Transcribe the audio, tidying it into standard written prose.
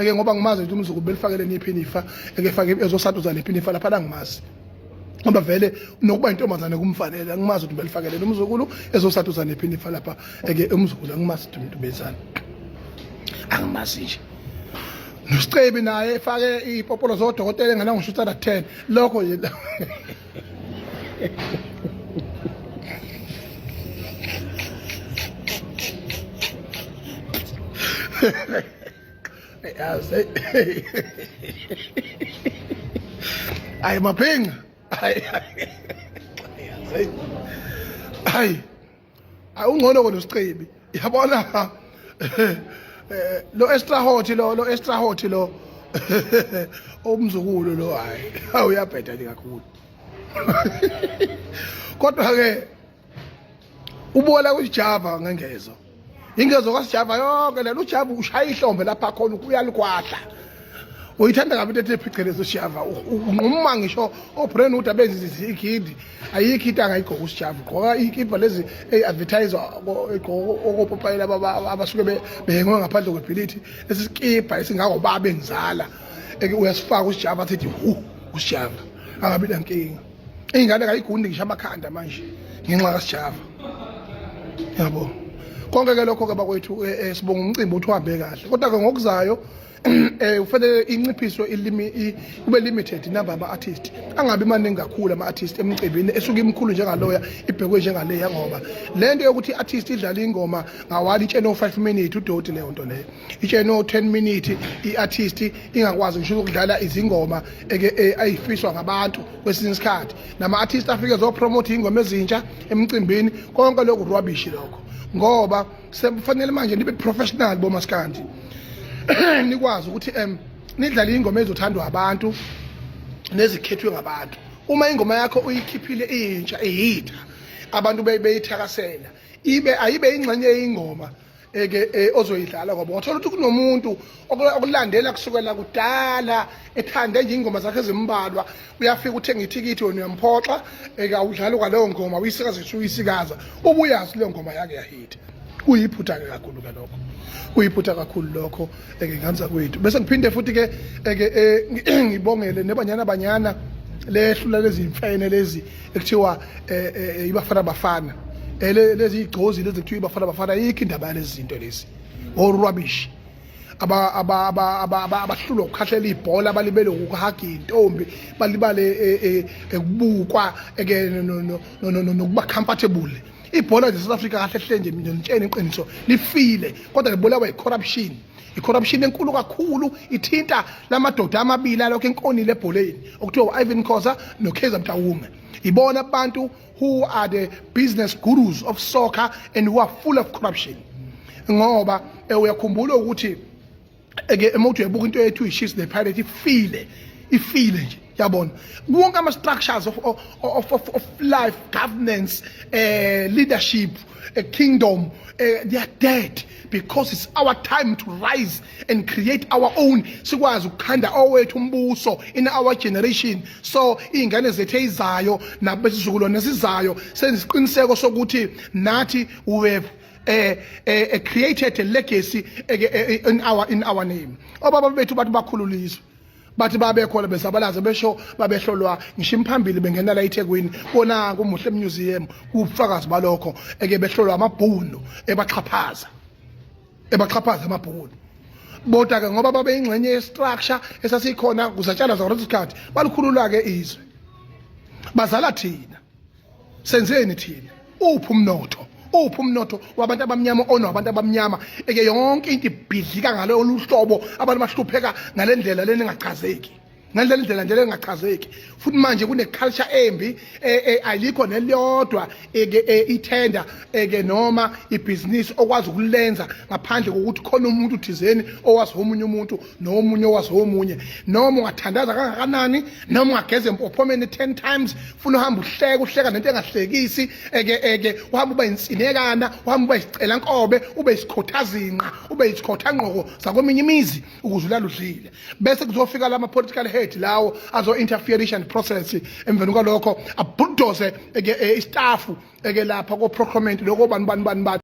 Eke ngoba ngimazi ukuthi umzukulu belifakele niphinifa, eke fake ezosantuza nephinifa lapha angimazi. Ngoba vele nokuba intombazane kumfanele, angimazi ukuthi belifakele umzukulu ezosatuza nephinifa lapha, eke umzukulu angimazi ukuthi umuntu bezana. Angimazi nje. Nosicebi naye efake ipopolo zodokotela engana ngisho 10 lokho nje. Yazi. Ayi maphinga. Ayi. Yazi. Ayi. Awungcono kona usicebi. Yabona lo extra hot lo lo extra hot lo umzukulu lo hayi uyabheda nje kakhulu. Kodwa ke ubola kujava ngengezo. Ingezo kaSijava yonke lelo uJava ushaya ihlombe lapha khona uyalikwahla. Uyithanda kabi into ethi phecelezi uSijava unquma ngisho oBrand Wood abenza izigidi ayikho into angayigqoka uSijava ugqoka ikipa lezi eyi-advertise egqoka okopopayela abasuke behengwe ngaphandle kwebhilithi lesi sikipa esingakobaba engizala uyasifaka uSijava athi hu uSijava angabi nankinga. Ingane kayigundi ngisho amakhanda manje ngenxa kaSijava. Yabo. Konke ke lokho ke bakwethu sibonga umcimbi uthi uhambe kahle. Kodwa ke ngokuzayo ufanele inciphiswe ilimi kube limited number ama artist. Angabi maningi kakhulu ama artist emcimbini esuke imkhulu njengaloya ibhekwe njengaleya ngoba lento yokuthi i-artist idlala ingoma ngawali itshene o 5 minutes udoti leyo nto leyo. Itshene o 10 minutes i-artist ingakwazi ngisho ukudlala izingoma eke ayifiswa ngabantu kwesinye isikhathi. Nama artist afike ezopromote ingoma ezintsha emcimbini konke lokhu rubbish lokho. Ngoba sekufanele manje nibe professional bomaskandi. Nikwazi ukuthi nidlale ingoma ezothandwa abantu nezikhethwe ngabantu. Uma ingoma yakho uyikhiphile intsha ihitha abantu beyithakasela ibe ayibe ingxenye yengoma eke ozoyidlala ngoba wathola ukuthi kunomuntu okulandela kusukela kudala ethande nje ingoma zakhe ezimbalwa uyafika uthenga ithikithi wena uyamphoxa eke awudlali kwaleyo ngoma uyisikaza uyisikaza ubuyazi leyo ngoma yake yahitha. Kuyiphutha ke kakhulu ke lokho, kuyiphutha kakhulu lokho eke nganza kwethu. Bese ngiphinde futhi ke eke ngibongele nebanyana banyana lehlula lezi imfene lezi ekuthiwa ibafana bafana lezi igcozi lezi kuthiwa ibafana bafana ayikho indaba yalezi zinto lezi o rubbish aba aba aba aba abahlulwa ukukhahlela ibhola balibele ukuhaga intombi balibale ekubukwa eke nokuba comfortable. Ibhola nje South Africa kahle hle nje mina ngitshena iqiniso lifile kodwa libulawa icorruption. Icorruption enkulu kakhulu ithinta lamadoda amabili alokho enkonile ebholeni okuthiwa uIvan Khoza noKaizer Mtawume. Ibona abantu who are the business gurus of soccer and who are full of corruption. Ngoba uyakhumbula ukuthi eke uma uthi uyabuka into yethu iShiefs nePirate ifile, ifile nje yabona. Wonke ama structures of life, governance, leadership, kingdom, they are dead because it's our time to rise and create our own. Sikwazi ukukhanda owethu umbuso in our generation. So izingane zethu ezizayo nabesizukulwane esizayo senze isiqiniseko sokuthi nathi we have created a legacy in our name. Obaba bethu bathi bakhululiswe, bathi babekhona bezabalaza besho babehlolwa ngisho imphambili bengena la eThekwini kona kumuhle museum kubufakazi balokho eke behlolwa amabhunu ebaxhaphaza ebaxhaphaza amabhunu. Bodwa ke ngoba babe ingxenye yestructure esasikhona kuzatshala zakho isikhathi balikhulula ke izwe bazala thina. Senzeni thina? Uphi umnotho? Uphi umnotho wabantu abamnyama ono abantu abamnyama eke yonke into ibhidlika ngalo hlobo abantu bahlupheka ngalendlela lena engachazeki. Ngalendlela indlela nje engachazeki. Futhi manje kune culture embi alikho neliyodwa eke ithenda eke noma ibhizinisi okwazi ukulenza ngaphandle kokuthi khona umuntu thizeni owazi omunye umuntu nomunye owazi omunye. Noma ungathandaza kangakanani noma ungageza empophomeni 10 times funa uhamba uhleka uhleka nento engahlekisi eke eke uhamba uba insinekana uhamba uba isicela nkobe ube isikhothazinqa ube isikhothanqoko zakweminye imizi ukuze ulale udlile. Bese kuzofika lama political head lawo azo interfere and process emveni kwalokho abulldoze eke istaff eke lapha ko procurement lokho bani bani bani bani.